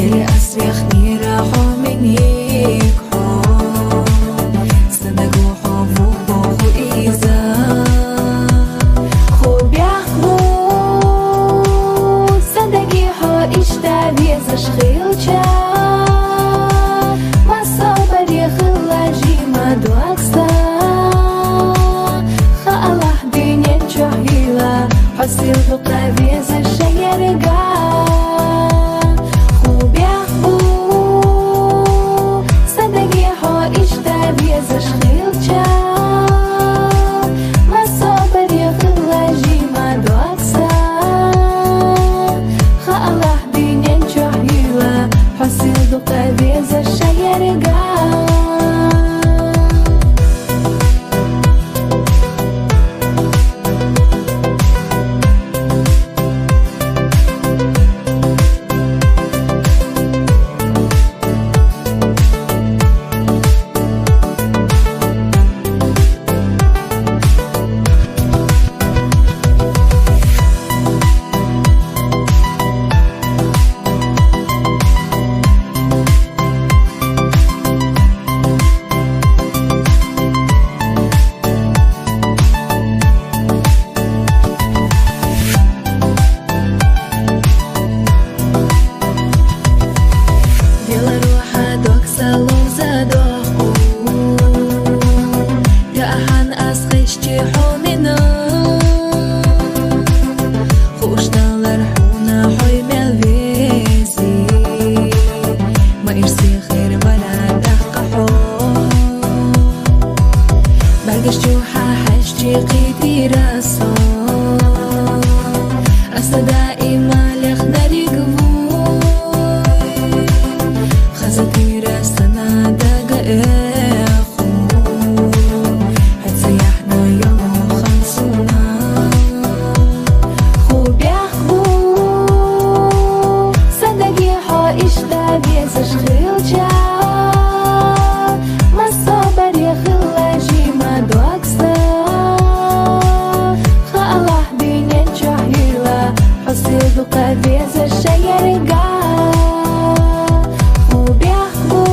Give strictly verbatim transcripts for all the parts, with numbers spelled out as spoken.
Асвехнира хьо миник хьо, садагу хьо ву боху иза. Хубеху садаги хьо ишта везаш хилча, масабари хила жима докса. Ха Аллах динен чохила, хьо сил дукха везаш шаярга. Хубеху садаги хьо ишта везаш хилча, масабари хила жима докса. Ха Аллах динен чохила, хьо сил дукха везаш шаярга. Дила рухӀа докса ловзадоху, тахьан ас хӀещи хьо мина. Хушдалар хьуна хӀой мел вези, ма ирси хир вара дахъа хьо. Баргаш чухьа хӀещи хъитира со, аса даима лехнариг вуй. Хазатира сана дага эху, хӀецаяхьна йола хамсуна. Хубеху садаги хьо ишта везаш хилча, масабари хила жима докса. Ха Аллах динен чохила, хьо сил дукха везаш шаярга. Хубеху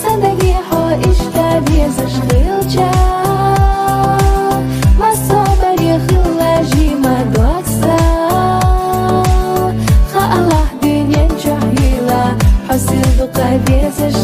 садаги хьо ишта везаш хилча, масабари хила жима докса. Ха Аллах динен чохила, хьо сил дукха везаш